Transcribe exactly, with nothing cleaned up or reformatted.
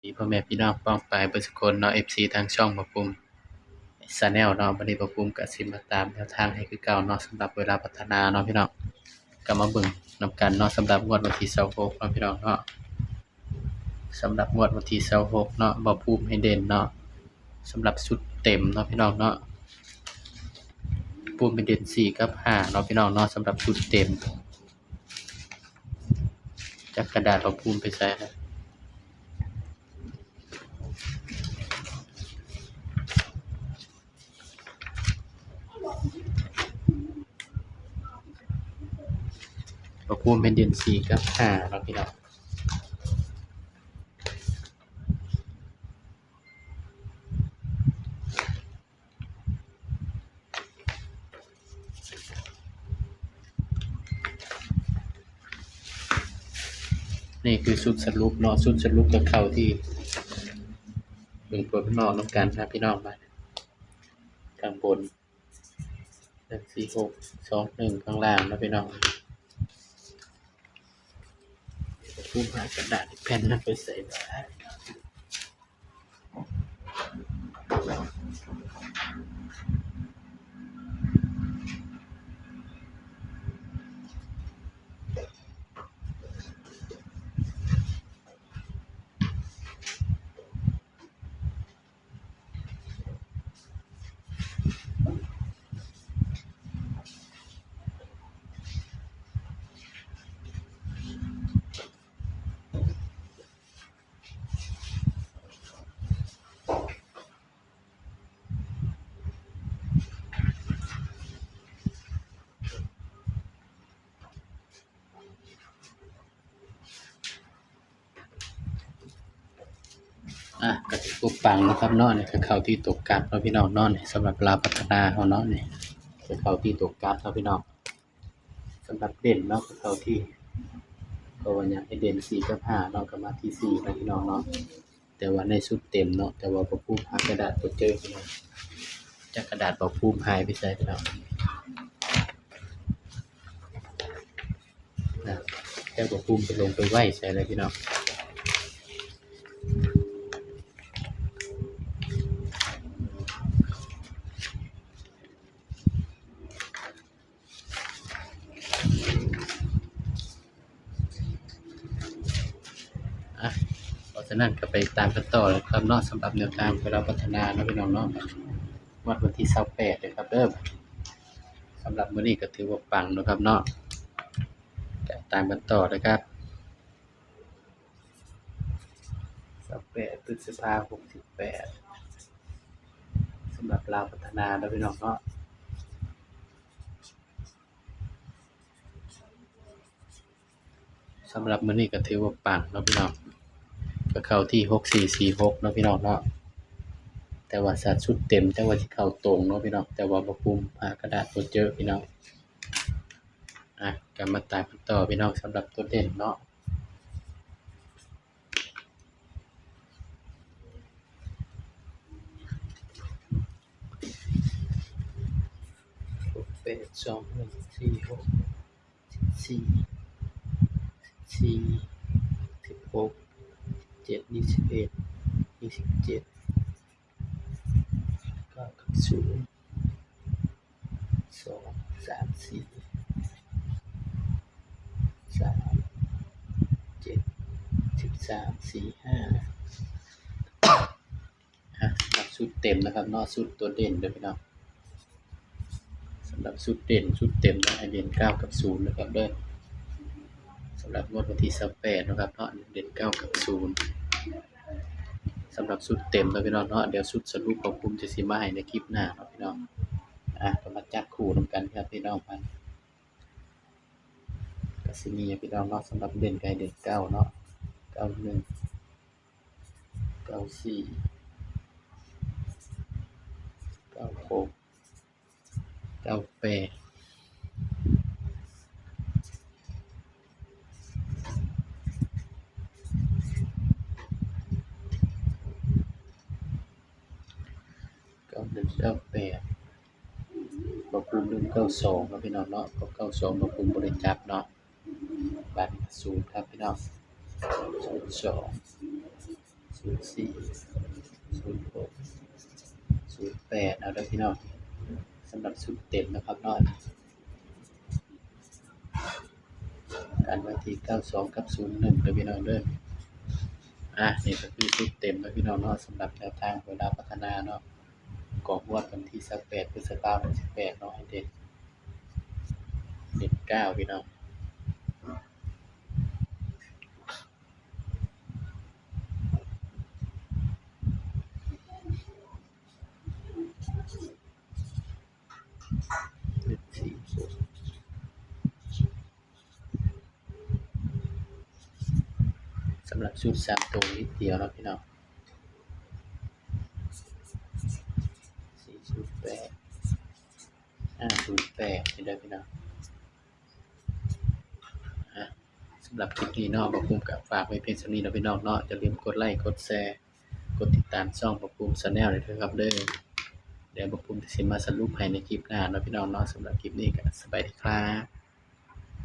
ดีพ่อแม่พี่น้องป้องปายเบิดสุคนเนาะ เอฟซี ทางช่องบ่าวภูมิ Channel เนาะ วันนี้บ่าวภูมิก็สิมาตามแนวทางให้คือเก่าเนาะ สำหรับเวลาพัฒนาเนาะพี่น้อง ก็มาเบิ่งนำกันเนาะ สำหรับงวดวันที่ซาวหกเนาะพี่น้องเนาะ สำหรับงวดวันที่ซาวหกเนาะ บ่าวภูมิให้เด่นเนาะ สำหรับชุดเต็มเนาะพี่น้องเนาะ ภูมิให้เด่นสี่กับห้าเนาะพี่น้องเนาะ สำหรับชุดเต็ม จักกระดาษบ่าวภูมิไปใส่แล้ว บ่าวภูมิให้เด่นสี่กับห้าเนาะพี่น้อง นี่คือชุดสรุปเนาะ ชุดสรุปก็เข้าที่ เบิ่งตัวข้างนอกนำกันครับพี่น้อง มาข้างบน หนึ่งสี่หก สองหนึ่ง ข้างล่างนะพี่น้อง บ่าวภูมิหากระดาษอีกแผ่นหนึ่งไปใส่บาตร อ่ะ ก็ถือว่าปังนะครับเนาะ นี่ก็เข้าที่ตัวกลับเนาะพี่น้องเนาะ นี่สำหรับลาวพัฒนาเฮาเนาะ นี่ก็เข้าที่ตัวกลับเนาะพี่น้อง สำหรับเด่นเนาะ ก็เข้าที่ เพราะว่าอยากให้เด่นสี่กับห้าเนาะ ก็มาที่สี่นะพี่น้องเนาะ แต่ว่าในชุดเต็มเนาะ แต่ว่าบ่าวภูมิหากระดาษบ่เจอพี่น้อง จักกระดาษบ่าวภูมิหายไปใส่พี่น้อง นะ แต่บ่าวภูมิไปลงไปไว้ใส่เลยพี่น้อง อ่ะ เพราะฉะนั้นก็ไปตามกันต่อเลยครับเนาะ สำหรับแนวทางของลาวพัฒนาเนาะพี่น้องเนาะ งวดวันที่ซาวแปดเลยครับเด้อ สำหรับมื้อนี้ก็ถือว่าปังเนาะครับเนาะ ก็ตามกันต่อนะครับ ซาวแปด พฤษภา หกสิบแปด สำหรับลาวพัฒนาเนาะพี่น้องเนาะ สำหรับมื้อนี้ก็ถือว่าปังเนาะพี่น้อง ก็เข้าที่หกสี่สี่หกเนาะพี่น้องเนาะ แต่ว่าสัดชุดเต็ม แต่ว่าสิเข้าตรงเนาะพี่น้อง แต่ว่าบ่าวภูมิหากระดาษบ่เจอพี่น้อง อ่ะ ก็มาตามกันต่อพี่น้อง สำหรับตัวเด่นเนาะ หกแปด สองหนึ่ง สี่หก สิบสี่ สิบสี่ สิบหก เจ็ด ยี่สิบเอ็ด ยี่สิบเจ็ด เก้ากับศูนย์ สอง สาม สี่ สาม เจ็ด สิบสาม สี่ ห้า อ่ะ สำหรับชุดเต็มนะครับเนาะ ชุดตัวเด่นเด้อพี่น้อง สำหรับชุดเด่น ชุดเต็มนะ ให้เด่นเก้ากับศูนย์นะครับเด้อ สำหรับงวดวันที่ซาวแปดนะครับเนาะ เด่นเก้ากับศูนย์ สำหรับชุดเต็มนะพี่น้องเนาะ เดี๋ยวชุดสรุปของผมจะสิมาให้ในคลิปหน้าเนาะพี่น้อง อ่ะ ก็มาจับคู่นำกันครับพี่น้อง มันก็สิมีพี่น้องเนาะ สำหรับเด่นก็ให้เด่นเก้าเนาะ เก้าหนึ่ง เก้าสี่ เก้าหก เก้าแปด เก้าหนึ่ง เก้าแปด บ่าวภูมิ หนึ่งเก้าสอง เนาะพี่น้องเนาะ เพราะ เก้าสอง บ่าวภูมิบ่ได้จับเนาะ บาดนี้ ศูนย์ ครับพี่น้อง ศูนย์สอง ศูนย์สี่ ศูนย์หก ศูนย์แปด เอาเด้อพี่น้อง สำหรับชุดเต็มนะครับเนาะ กันไว้ที่ เก้าสอง กับ ศูนย์หนึ่ง เด้อพี่น้องเด้อ อ่ะ นี่ก็คือชุดเต็มนะพี่น้องเนาะ สำหรับแนวทางหวยลาวพัฒนาเนาะ ของงวดวันที่ ยี่สิบแปด พฤษภาคม หกสิบแปด เนาะ ให้เด่น เด่น เก้า พี่น้อง เด่น สี่ สำหรับชุดสามตัวนิดเดียวเนาะพี่น้อง สี่ศูนย์แปด ห้าศูนย์แปด นี่เด้อพี่น้อง อ่ะ สำหรับคลิปนี้เนาะ บ่าวภูมิก็ฝากไว้เพียงเท่านี้เนาะพี่น้องเนาะ อย่าลืมกดไลค์ กดแชร์ กดติดตามช่องบ่าวภูมิ Channel ด้วยนะครับเด้อ เดี๋ยวบ่าวภูมิจะสิมาสรุปให้ในคลิปหน้าเนาะพี่น้องเนาะ สำหรับคลิปนี้ก็สบายดีครับ